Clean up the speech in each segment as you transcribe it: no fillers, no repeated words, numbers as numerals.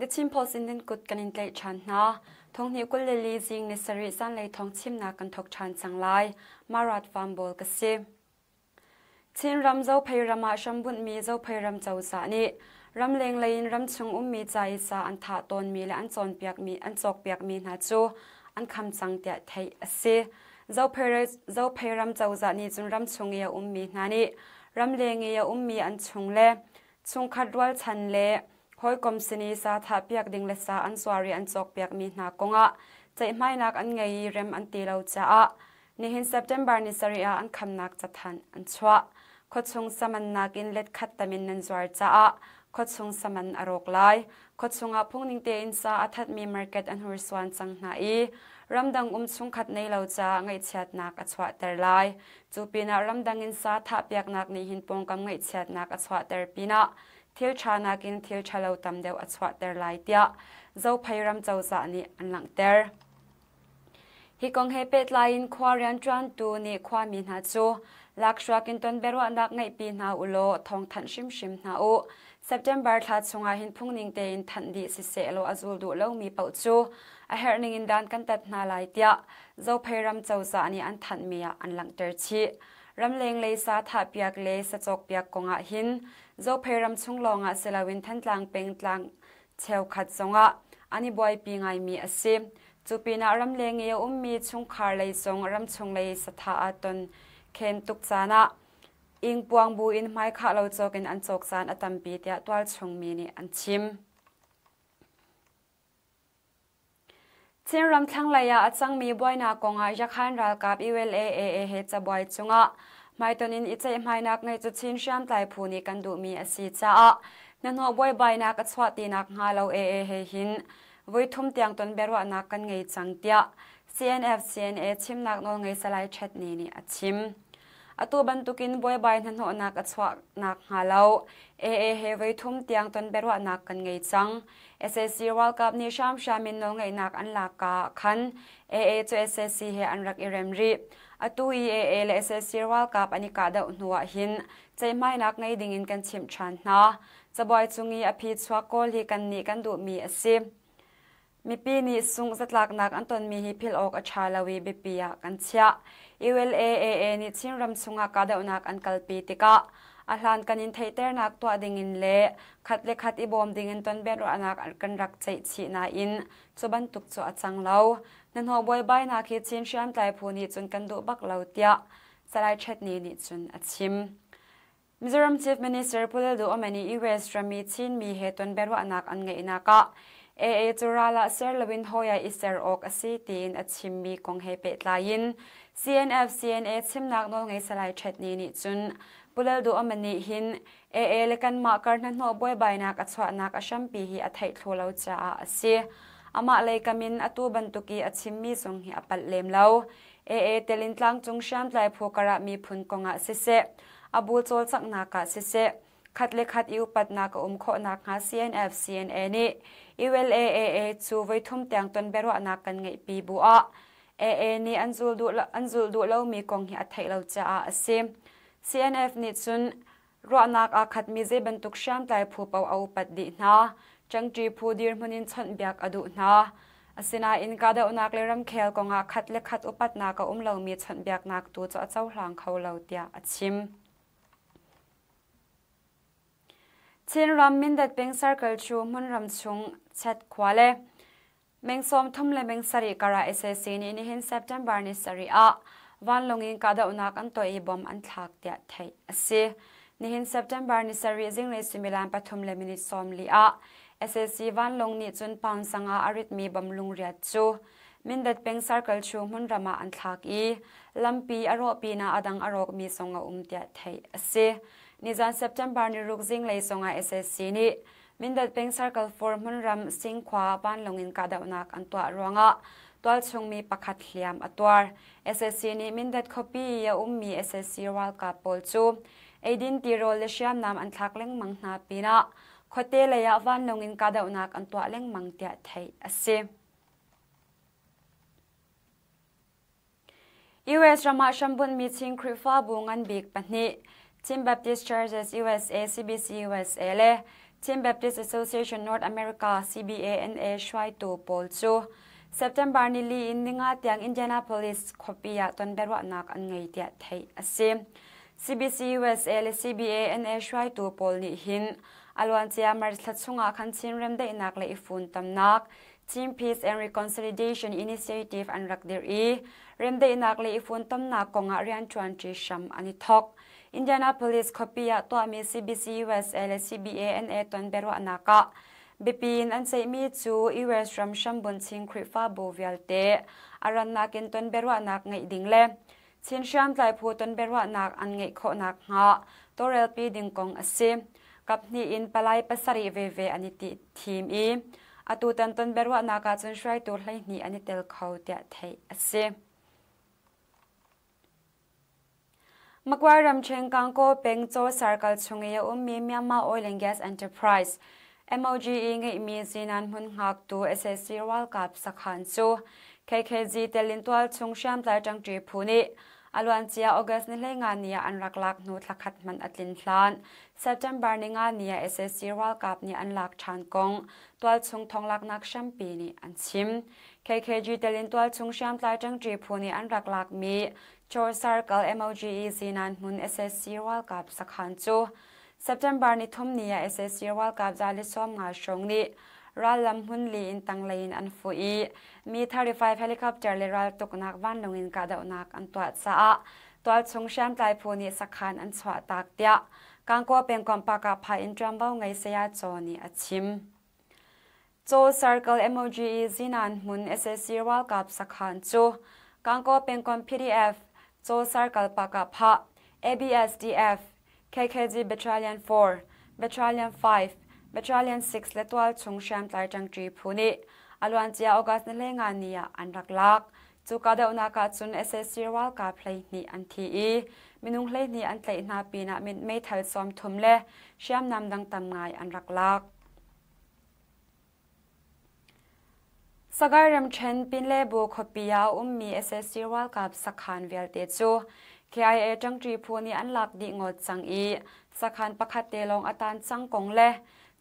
The Chin Post in nan kut kan in tlaih ṭhan hna. Thonghnih 24 zing ni sarih zanlei thawng chimnak kan thawk ṭhan cang lai. Marat Farm ka si. Chinram Zophei ram ah hrambunhmi Zophei ram cozah nih ramleng lei in ramchung ummi ca i sa an thah tawnmi le an cawnpiakmi an cawkpiakmi hna cu an kham cang tiah theih a si. Zophei ram cozah nih cun ramchung i a ummi hna nih ramleng i a ummi an chung le chungkhat rualchan le hawikom sin i sa thahpiak ding le sa an zuar i an cawkpiakmi hna kongah ceihmainak an ngei i rem an ti lo caah nihin September ni sarih ah an khamnak cathanh an chuah. Khuachung saman nakin let khat tam in nan zuar caah khuachung saman a rawk lai. Khuachung ah phungning tein sa a thatmi market an hursuan cang hna i ramdang um chungkhat nei lo caah ngaihchiatnak a chuahter lai. Cu pinah ramdang in sa thahpiaknak nih hin pawngkam ngaihchiatnak a chuahter pinah thil ṭha nakin thil ṭhalo tam deuh a chuahter lai tiah Zophei ram cozah nih an langhter. Hi kong he pehtlai in khua rianṭuantu nih khuami hna cu lakhruak in ton biaruahnak ngeihpi hna u law thawngthanh hrimhrim hna u. September thla chungah hin phungning tein thanh dih siseh law a zul duh lomi paoh cu a herh ning in dan kan tat hna lai tiah Zophei ram cozah nih an thanhmi ah an langhter chih. Ramleng lei sa thahpiak le sa cawkpiak kongah hin Zophei ram chung lawngah si loin Thantlang peng tlang cheukhat zongah an i buaipi ngaimi a si. Cu pinah ramleng i a ummi chungkhar lei zong ramchung lei sathah aa ton khen tuk caan ah ingpuang bu in hmaikhah lo cawk in an cawk caan a tampi tiah tualchung mi nih an chim. Chinram thlanglei ah a cangmi buainak kongah Yakhan ralkap ULAAA he cabuai cungah hmaiton in i ceihmainak ngeih cu Chin hriamtlai phu nih kan duhmi a si caah hnahnawh buaibainak a chuah ti nakhnga lo AA he hin voithum tiang ton biaruahnak kan ngei cang tiah CNF-CNA chimnak nawlngei Salai Chet Ni nih a chim. Atu bantukin buaibai hnahnawhnak a chuah nakhnga lo AA he voithum tiang ton biaruahnak kan ngei cang. Sac ralkap nih hramhram in nawlngeihnak an lak ka ah khan AA cu sac he an rak i rem rih. Atu i AA le sac ralkap an i kahdoh hnu ah hin ceihmainak ngei ding in kan chimh ṭhan hna. Cabuai cung i a phi chuak kawl hi kannih kan duhmi a si. Mipi nih sungh zatlaknak an tonmi hi philh awk a ṭha lo i biapi ah kan chiah. ULAAA nih Chinram chungah kahdohnak an kalpi tikah a hlankan in theihternak tuah dingin le khat le khat i bawm dingin tonbiaruahnak kan rak ceih chih nain cu bantuk cu a cang lo. Hnahnawh buaibainak hi Chin hriamtlai phu nih cun kan duh bak lo tiah Salai Chetni nih cun a chim. Mizoram Chief Minister Pu Lalduhoma nih US rammi Chinmi he ton biaruahnak an ngeihnak ah AA cu ral ah ser loin hawi ah i ser awk a si tiin a chimmi kong he pehtlai in CNF CNA chimnak nawlngei Salai Chetni nih cun Pu Lalduhoma nih hin AA le kanmah kar hnahnawh buaibainak a chuahnak a hrampi hi a theih thlu lo caah a si. Amah lei kam in atu bantuk i a chimmi zong hi a palh lem lo. AA telin tlangcung hriamtlai phu karah miphun kongah siseh, a bu cawlcanghnak ah siseh, khat le khat i upatnak a um khawh nakhnga CNF CNA nih ULAAA cu voithum tiang ton biaruahnak kan ngeihpi bu ah AA nih an zul duh an zulh duh lomi kong hi a theih lo caah a si. CNF nih cun Ruahnak aa khatmi zei bantuk hriamtlai phu paoh a upat dih hna. Ṭangṭi phu dirhmun in chawnhbiak a duh hna. Asinain kahdohnak le ramkhel kongah khat le khat upatnak a um lomi chawnhbiaknak tu cu a cohlang kho lo tiah a chim. Chinram Mindat peng Circle cu hmunram chung Chet khua le Meng 30 le meng sarih karah sac nih nihin September ni sarih ah vanlawng in kahdohnak an tuah i bom an thlak tiah theih a si. Nihin September ni sarih zinglei suimilam pathum le minute 40 ah sac vanlawng nih cun pound sanga a ritmi bom lungriat cu Mindat peng Circle chung hmunram ah an thlak i lampi a rawh pinah a dang a rawkmi zong a um tiah theih a si. Nizan September ni ruk zinglei zongah sac nih Mindat peng Circle 4 hmunram Singkhua vanlawng in kahdohnak an tuah ruangah tualchung mi pakhat hliam a tuar. SAC nih Mindat khuapi i a ummi SAC ralkap pawl cu eidin tirawl le hriamnam an thlak lengmang hna pinah khuate lei ah vanlawng in kahdohnak an tuah lengmang tiah theih a si. US ram ah hrambunhmi Chin Khrihfabu ngan bik pahnih Chin Baptist Churches USA CBC USA le Chin Baptist Association North America CBANA hruaitu pawl cu September nili in ninga tiang Indianapolis khuapi ah tonbiaruahnak an ngei tiah theih a si. CBC USA le CBANA hruaitu pawl nih hin a luancia March thla chungah khan Chin remdaihnak le i funtomnak Chin Peace and Reconciliation Initiative an rak dirh i remdaihnak le i funtomnak kongah rianṭuanṭi hram an i thawk. Indianapolis khuapi ah tuahmi CBC USA le CBANA ton biaruahnak ah biapi in an ceihmi cu US ram hrambunh Chin Khrihfabu vialte a rannak in ton biaruahnak ngeih ding le Chin hriamtlai phu ton biaruahnak an ngeih khawh nakhnga tawlrelpi ding kong a si. Kaphnih in palai pasarih veve an i thim i atutan ton biaruahnak ah cun hruaitu 12 an i tel kho tiah theih a si. Magway ramṭhen Gangaw peng Caw Circle chung i a ummi Myanmar Oil and Gas Enterprise MOGE ngeihmi zinan hmun hngaktu sac ralkap sakhan cu KKG telin tualchung hriamtlai ṭangṭi phu nih a luancia August ni 15 ni ah an rak lak hnu thlakhat hmanh a tlin hlan September ninga ni ah sac ralkap nih an lak ṭhan kong tualchung thonglaknak hrampi nih an chim. KKG telin tualchung hriamtlai ṭangṭi phu nih an rak lakmi Chor Circle MOGE zinan hmun sac ralkap sakhan cu September ni thum ni ah sac ralkap 150 hrawng nih rallam hmun li in tanglei in an fuh i Mi-35 helicopter le raltuknak vanlawng in kahdohnak an tuah caah tualchung hriamtlai phu nih sakhan an chuahtak tiah Gangaw pengkomh Pakah in ṭuanvo ngei Saya Chaw nih a chim. Chaw Circle MOGE zinan hmun sac ralkap sakhan cu Gangaw pengkomh PDF, Chaw Circle Pakah ABSDF, KKG Battalion 4, Battalion 5, Battalion 6 le tualchung hriamtlai ṭangṭi phu nih a luancia August ni 15 ni ah an rak lak. Cu kahdohnak ah cun sac ralkap 12 an thi i minung 12 an tlaih hna pinah meithal 30 le hriamnam dang tam ngai an rak lak. Sagaing ramṭhen Pinlebu khuapi ah a ummi sac ralkap sakhan vialte cu KIA ṭangṭi phu nih an lak dih ngawt cang i sakhan pakhat te lawng a tan cang kong le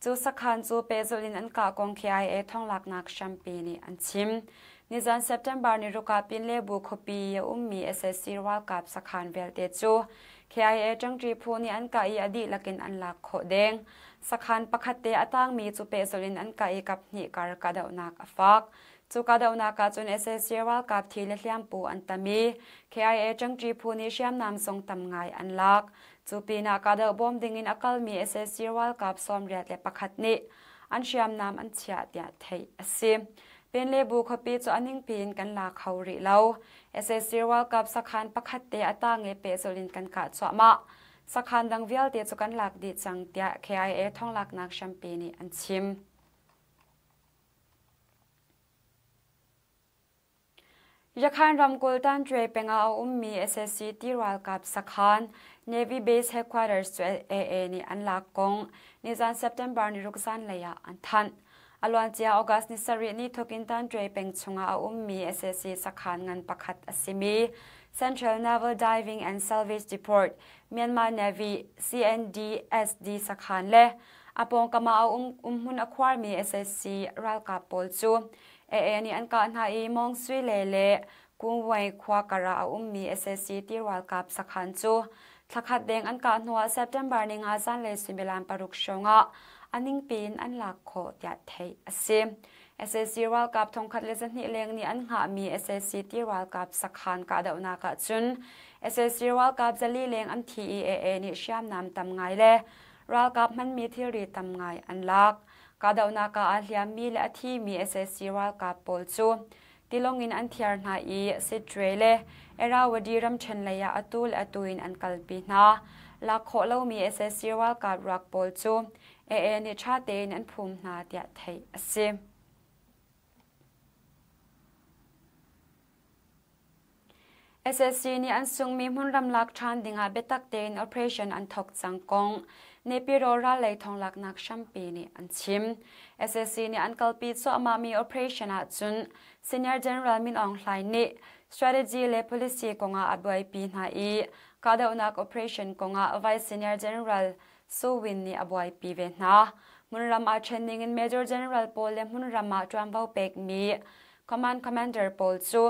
cu sakhan cu pehzulh in an kah kong KIA thawnglaknak hrampi nih an chim. Nizan September ni ruk ah Pinlebu khuapi i a ummi sac ralkap sakhan vialte cu KIA ṭangṭi phu nih an kah i a dihlak in an lak khawh deng. Sakhan pakhat te a tangmi cu pehzulh in an kah i kaphnih kar kahdohnak a fak. Cu kahdohnak ah cun sac ralkap thi le hliampu an tam i KIA ṭangṭi phu nih hriamnam zong tam ngai an lak. Cu pinah kahdoh bawm ding in a kalmi sac ralkap 81 nih an hriamnam an chiah tiah theih a si. Pinlebu khuapi cu a ningpi in kan la kho rih lo. Sac ralkap sakhan pakhat te a tang i pehzulh in kan kah cuahmah. Sakhan dang vialte cu kan lak dih cang tiah KIA thonglaknak hrampi nih an chim. Yakhan ramkulh Tanṭwe peng ah a ummi sac ti ralkap sakhan Navy Base Headquarters cu AA nih an lak kong nizan September ni ruk zanlei ah an thanh. A luancia August ni sarih ni thawk in Tanṭwe peng chungah a ummi sac sakhan ngan pakhat a simi Central Naval Diving and Salvage Depot, Myanmar Navy CNDSD sakhan le a pawngkam ah a umhmun a khuarmi sac ralkap pawl cu AA nih an kah hna i Mong Sui Le le Kungwai khua kar ah a ummi sac ti ralkap sakhan cu thlakhat deng an kah hnuah September ni nga zanlei suimilam paruk hrawngah a ningpi in an lak khawh tiah theih a si. Sac ralkap 1200 leng nih an hngahmi sac ti ralkap sakhan kahdohnak ah cun sac ralkap 400 leng an thi i AA nih hriamnam tam ngai le ralkap hmanmi thilri tam ngai an lak. Kahdohnak ah aa hliammi le a thimi sac ralkap pawl cu tilawng in an thiar hna i Sittwe le Irrawaddy ramṭhen lei ah atu le atu in an kalpi hna. Lak khawh lomi sac ralkap ruak pawl cu AA nih ṭha tein an phum hna tiah theih a si. Sac nih an sunghmi hmunram lak ṭhan dingah biatak tein operation an thawk cang kong Naypyidaw rallei thonglaknak hrampi nih an chim. Sac nih an kalpi cuahmahmi operation ahcun Senior General Min Aung Hlaing nih strategy le policy kongah a buaipi hna i kahdohnak operation kongah Vice Senior General Su Win nih a buaipi ve hna. Hmunram aa ṭhen ning in Major General pawl le hmunram ah ṭuanvo pekmi Command Commander pawl cu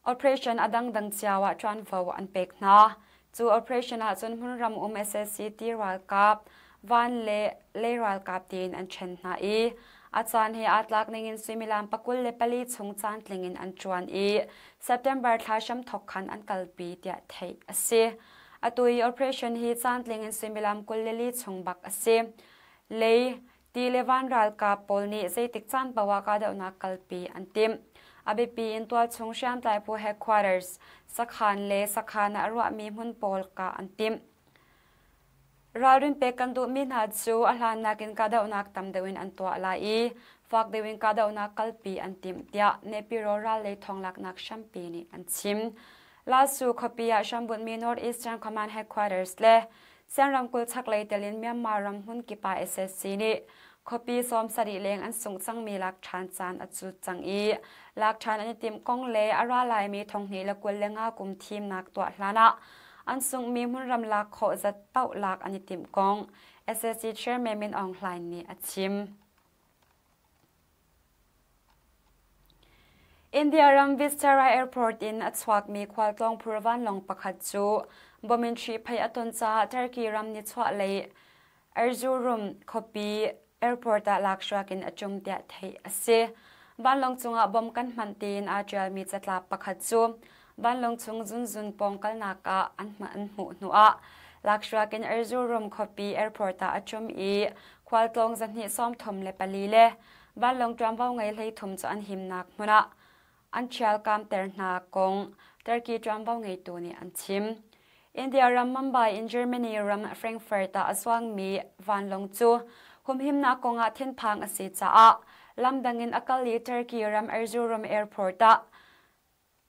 operation a dangdang cio ah ṭuanvo an pek hna. Cu operation ahcun hmunram um sac ti ralkap, van le lei ralkap tiin an ṭhen hna i a caan he aa tlak ning in suimilam 24 chung caantling in an ṭuan i September thla hramthawk khan an kalpi tiah theih a si. Atu i operation hi caantling in suimilam 24 chung bak a si. Lei, ti le van ralkap pawl nih zeitik caan paoh ah kahdohnak kalpi an timh. A biapi in tualchung hriamtlai phu headquarters, sakhan le sakhan ah ruahmi hmun pawl kah an timh. Ralrin pek kan duhmi hna cu a hlannak in kahdohnak tam deuh in an tuah lai i fak deuh in kahdohnak kalpi an timh tiah Nepiro ral lei thawnglaknak hrampi nih an chim. Lasu khuapi ah hrambunhmi North Eastern Command Headquarters le Sian ramkulh chaklei tel in Myanmar ram hmun kip ah SSC nih khuapi 70 leng an sungh cangmi lak ṭhan caan a cut cang i lak ṭhan an i timh kong le a ra laimi 2025 kum thimnak tuah hlan ah an sunghmi hmunram lak khawh zat paoh lak an i timh kong SSC Chairman Min Aung Hlaing nih a chim. India ram Vistara Airport in a chuakmi khualtlawng phur vanlawng pakhat cu bom in ṭhihphaih a ton caah Turkey ram nichuahlei Erzurum khuapi airport ah lakhruak in a ṭum tiah theih a si. Vanlawng cungah bom kan hmanh tiin aa ṭialmi catlap pakhat cu vanlawng chung zunzun pawng kalnak ah an hmuh hnuah lakhruak in Erzurum khuapi airport ah a ṭum i khualtlawng 234 le vanlawng ṭuanvo ngei 33 cu an himnak hmun ah an ṭhialkamter hna kong Turkey ṭuanvo ngeitu nih an chim. India ram Mumbai in Germany ram Frankfurt ah a zuangmi vanlawng cu humhimnak kongah thinphang a si caah lamdang in a kal i Turkey ram Erzurum airport ah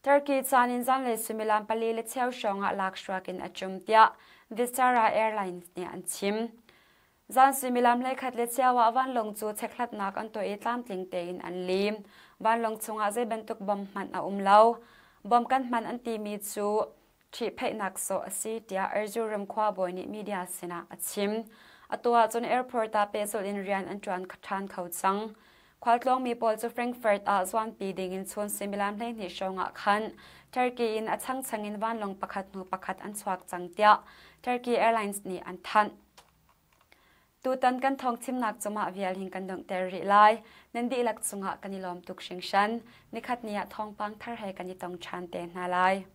Turkey caan in zanlei suimilam pali le cheu hrawng ah lakhruak in a ṭum tiah Vistara Airlines nih an chim. Zan suimilam 11 le cheu ah vanlawng cu chekhlatnak an tuah i tlamtling tein an lim. Vanlawng chungah zei bantuk bom hmanh a um lo. Bom kan hman an timi cu ṭhihphaihnak sawh a si tiah Erzurum khuabawi nih media sinah a chim. Atu ahcun airport ah pehzulh in rian an ṭuan ṭhan kho cang. Khualtlawngmi pawl cu Frankfurt ah zuanpi dingin chun suimilam 12 hrawng ah khan Turkey in a changchang in vanlawng pakhat hnu pakhat an chuak cang tiah Turkey Airlines nih an thanh. Tutan kan thawngchimnak cungah vial hin kan donghter rih lai. Nan dihlak cungah kan i lawm tuk hringhran. Nikhat ni ah thawngpang thar he kan i tong ṭhan te hna lai.